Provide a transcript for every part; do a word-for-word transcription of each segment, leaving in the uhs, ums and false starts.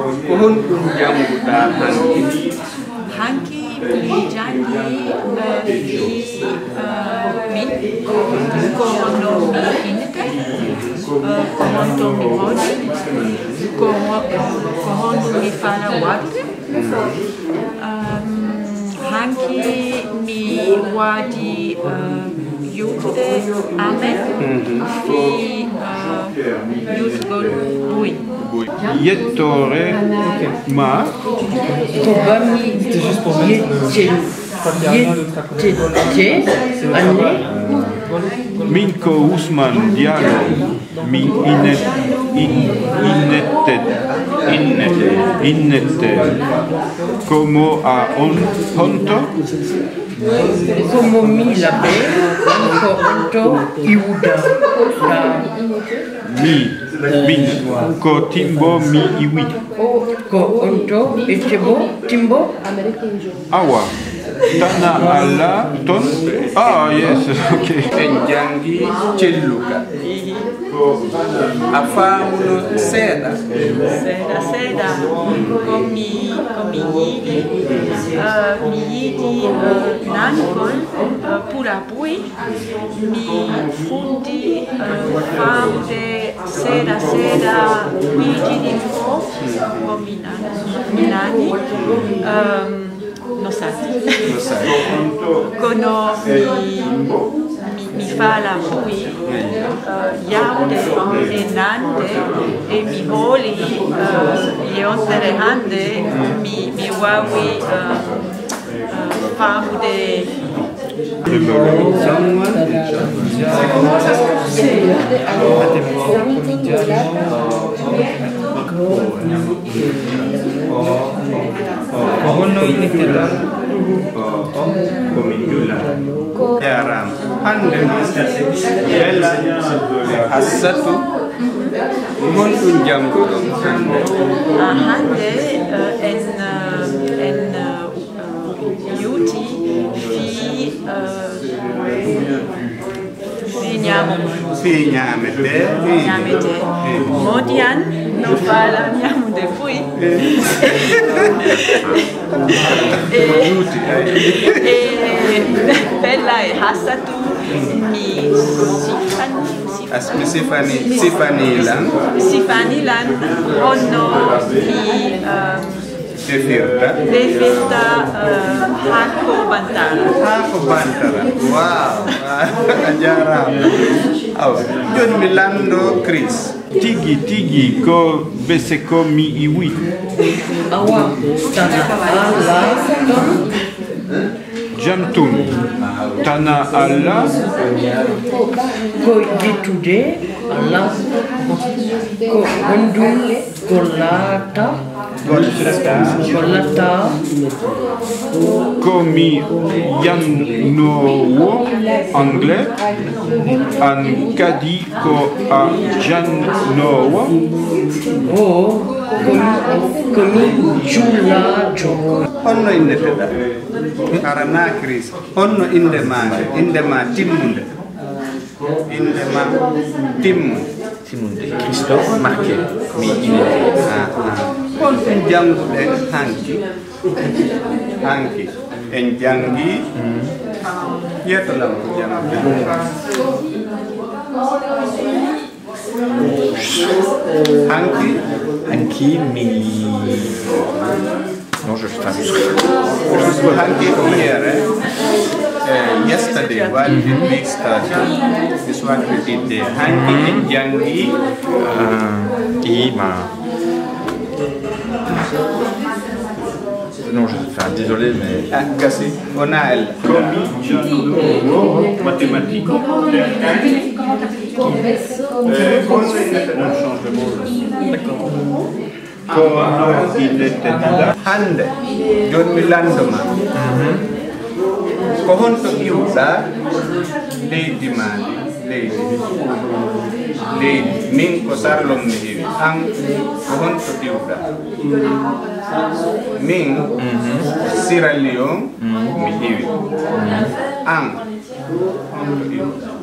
Ko honɗun jannguɗaa hanki? Hanki mi janngi, eh, fii, eh, min, ko honno mi innete, eh, ko honto mi woni, ko ho-, ko honno mi faalaa waɗude. Um, hanki mi waɗi, uh, yewtude amen fii, uh, yewtugol buy. Yettoore ma. Ko bami yette-, yettete anne. Min ko Usman Diallo. Mi innet-, in-, innete, innete, innete. Ko mo a on honto? Ko mo mi labe, ko honto iwuda. Mi, min, ko Timbo mi iwi. Ko honto e Timbo, Timbo? Awa, tana ala ton? Ah, yes, okay. En janngi celluka. A faamuno seeɗa? Seeɗa, seeɗa. Ko mi, ko mi yiɗi, eh, mi yiɗi, eh, nangol, eh, pura buy. Mi fuɗɗi, eh, faamude seeɗa, seeɗa piiji ɗin fow. Ko mi nan-, mi nani. Ehm, No sati. No sati. Kono mi, mi, mi faalaa buy, eh, yahude e nanude, e mi hooli, eh, yewtere hannde, mi, mi waawi, eh, eh, faamude. Ko honno innirteɗaa? Ko min julla. Yaram. Hannde non, bella Hassatu, honɗun jannguɗon hannde? Ah, hannde, eh, en, eh, en, eh, yewti fii, eh, Fii ɲaamo. Fii ɲaametee. Ɲaametee. Moodi an no faalaa ɲaamude buy. Eh. Eh, eh, bella e Hassatu, mi sifan-, sif-, As-, mi sifani, mi sifani lan. Sifani lan, honno mi, eh, Defirta. Defirta, eh, haako bantara. Haako bantara. Wow. A jaaraama. Awa. Jooni mi lanndoo Chris. Tigi, tigi, ko bese ko mi iwi. Awa, tana ala ton. Jam tun, tana Alla. Ko yettude Alla. Ko honɗun gollata? Gollata. Gollata. Ko mi jannoowo anglais, an kadi ko a jannoowo? Oo, ko mi, ko mi juulaajo. Honno inneteɗaa? Aranaa Chris. Honno innde maa nde? Innde maa timmunde. Innde maa timmunde. Timmunde. Christophe Marquet. Mi innde. Ah, ah. Honɗun jannguɗen hanki? Hanki. En janngi. Mm. Yeeto lan ko jannguɗen. Hanki? Hanki mi, non, je sais pas. Hanki ko here, eh, yesterday, what did we study? This one we did there. Hanki en janngi. Ah, ima. Non, je, enfin, désolé, mais... Ah, gasi, wonaa Alla. Mathématique. Euh, on change de mot. D'accord. Ko no innirteɗaa? Hannde, jooni mi lanndo ma. Mhm. Ko honto iwɗaa leydi maa ndi? Leydi. Leydi. Min ko Sarlon mi iwi. An, ko honto iwɗaa? Min, mhm, Sierra Leone, mhm, mi iwi. Mhm. An, honto iwɗaa?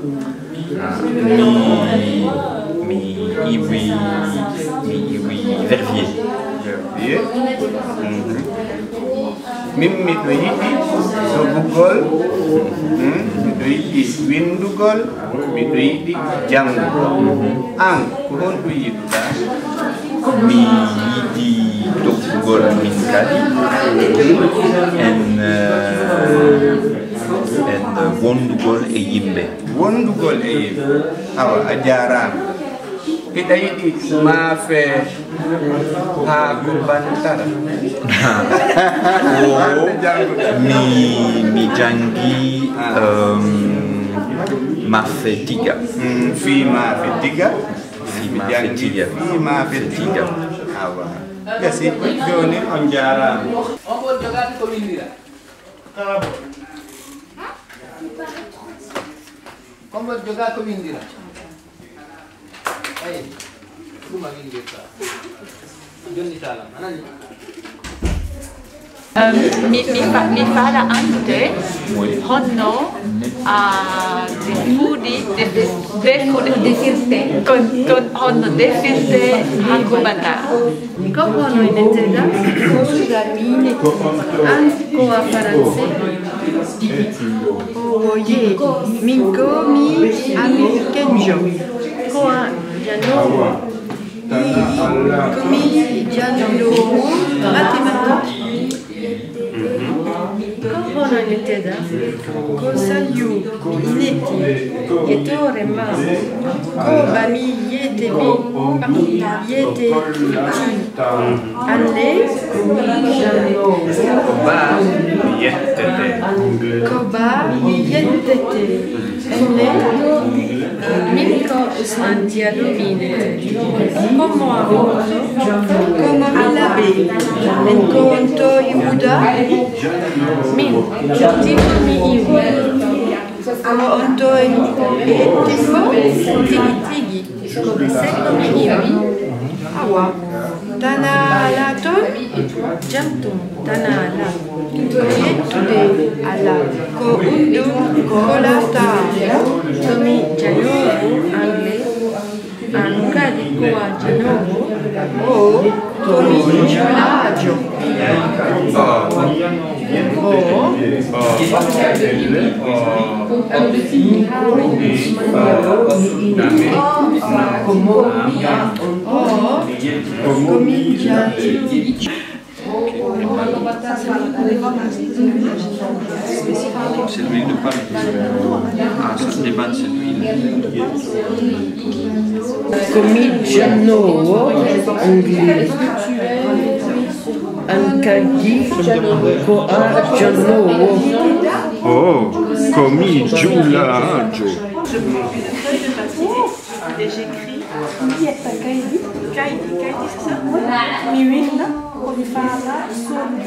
Ah, mi, Mi iwi, mi iwi Verviers. Verviers. Mhm. Min miɗo yiɗi doɓugol, hmm, miɗo yiɗi winndugol, miɗo yiɗi janngugol. An, ko honɗun yiɗuɗaa? Mi yiɗi doggugol min kadi, en, eh, en wonndugol e yimɓe. Wonndugol e yimɓe. Awa, a jaaraama. Hiɗa yiɗi maafe haako bantara? Ko mi, mi janngi, ah, um, maafe tiga. Mm, fii maafe tiga. Fii mi maafe janngi tiga. Fii maafe tiga. Awa. Gasi, jooni on jaaraama. Kombol jogaa ko winndira. Eyi, ɗum a winndirta. Jonnita lam, a nani? Um, mi, mi fa-, mi faala anndude honno a defuɗi, def-, defuɗi, kon, kon honno defirte haako bantara. Ko hono ine teddee, ko suudu miine, an ko a Faranse? Owo, yee, min ko mi Amerikenjo, ko a janoowo. Ii, ko mi janoowo matematik. Ko hono ine teddee, ko Saliu mi inete, yettoore maa, ko ba mi yete mi yete ti. An le? Ko ba mi yettete. Ko ba mi yettete. An le? Min ko Ousmane Diallo mi inete. Ko mo a woni? Ko mo mi laɓe. En ko on to iwuda? Min, ti ko mi iwi. Ko on to e, e timbo? Tigi tigi. Ko ɓe sekko mi iwi. Awa, tanaa alaa ton? Jam tun, tanaa alaa. Ko yettude Alla. Ko ɗun ɗun ko laata. Ko mi janoowo an le. An kadi ko a janoowo? Oo, ko mi julaajo. Oo. Oo. Oo, ko mi janoowo. C'est l'huile de palme. Ah, ça dépend de cette huile. Ko mi janoowo anglais. An kadi ko a janoowo. Oh, ko mi julaajo. Et j'écris Kaidi, Kaidi, Kaidi, c'est ça? Mi winna ko mi faala soodude.